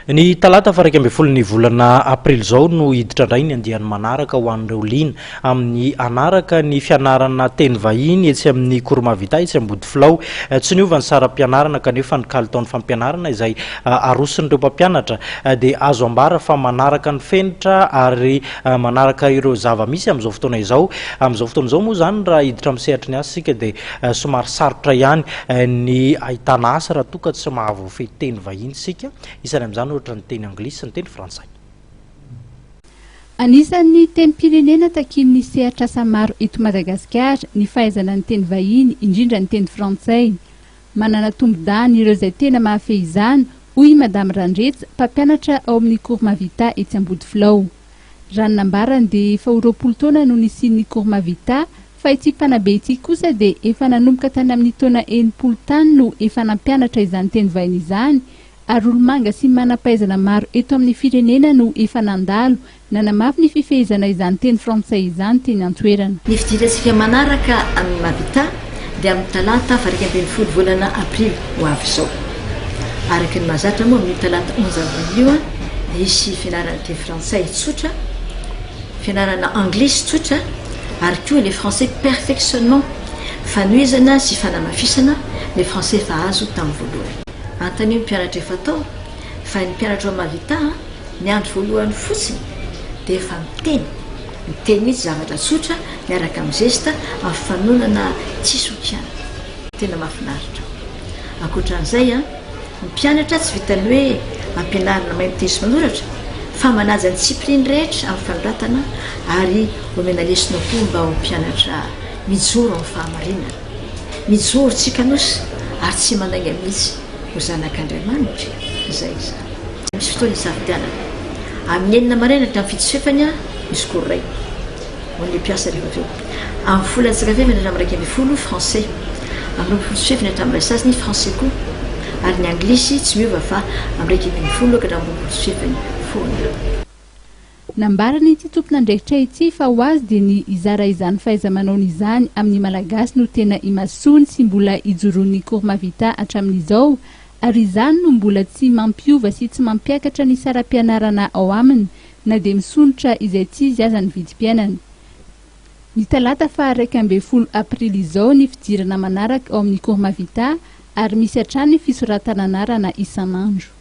Ny talata faha 11 ny volana aprily izao no hiditra indray ny andiany manaraka ho an'ireo liana amin'ny hanaraka ny fianarana teny vahiny etsy amin'ny Cours Mahavita etsy Ambodifilao. Tsy niova ny saram-pianarana kanefa ny kalitaon'ny fampianarana izay aroson'ireo mpampianatra dia azo ambara fa manaraka ny fenitra ary manaraka ireo zava-misy amin'izao fotoana izao. Amin'izao fotoana izao moa izany raha hiditra amin'ny sehatry ny asa isika dia somary sarotra ihany ny ahitana asa raha toa ka tsy mahavoafehy teny vahiny isika. Isany amin'izany ohatra ny teny anglisy sy ny teny frantsay. Anisan'ny tenim-pirenena takian'ny sehatr'asa maro eto Madagasikara ny fahaizana ny teny vahiny, indrindra ny teny frantsay. Manana tombon-dahiny ireo izay tena mahafehy izany, hoy i Madame Randretsa, mpampianatra ao amin'ny Cours Mavita etsy Ambodifilao. Raha ny nambarany dia efa ho 20 taona no nisian'ny Cours Mavita fa ity mpanabe ity kosa dia efa nanomboka tany amin'ny taona 60 tany no efa nampianatra izany teny vahiny izany ary olomanga sy manam-pahaizana maro eto amin'ny firenena no efa nandalo nanamafy ny fifehezana izany teny frantsay izany teny an-toerana. Ny fidirantsika manaraka amin'ny Mavita dia amin'ny talata faha 11 volana aprily ho avy izao. Araka ny mahazatra moa amin'io talata 11 avril io dia hisy fianarana teny frantsay tsotra, fianarana anglisy tsotra ary koa le français perfectionnement, fanohizana sy fanamafisana le français efa azo tamin'ny voalohany. Antanio ny mpianatra efa tao fa ny mpianatra ao Mahavita ny andro voalohany fotsiny dia efa miteny, miteny mihitsy zavatra tsotra miaraka amin'ny zesta amin'ny fanonana tsisy hokianina. Tena mahafinaritra. Ankoatran'izay an, ny mpianatra tsy vitan'ny hoe ampianarina mahay miteny sy manoratra fa manaja ny tsipiriany rehetra amin'ny fanoratana ary omena lesona koa mba ho mpianatra mijoro amin'ny fahamarinana. Mijoro tsy kanosa ary tsy mandainga mihitsy ho zanak'Andriamanitra izay izany. Misy fotoana isafidianana. Amin'ny 6 maraina hatramin'ny 7:30 misy cours iray ho an'ilay mpiasa rehefa avy eo. Amin'ny 10 latsaka fahefany hatramin'ny 11 français. Amin'ny 20:30 hatramin'ny 1:30 français koa. Ary ny anglisy tsy miova fa amin'ny 11 ka hatramin'ny 20:30 foana. Nambaran'ity tompon'andraikitra ity fa ho azy dia ny hizara izany fahaiza-manaony izany amin'ny Malagasy no tena imasoany sy mbola ijoroan'ny Cours Mavita hatramin'izao ary izany no mbola tsy mampiova sy tsy mampiakatra ny saram-pianarana ao aminy na dia misondrotra izay tsy izy aza ny vidim-piainana. Ny talata faha 11 aprily izao ny fidirana manaraka ao amin'ny Cours Mavita ary misy hatrany ny fisoratana anarana isan'andro.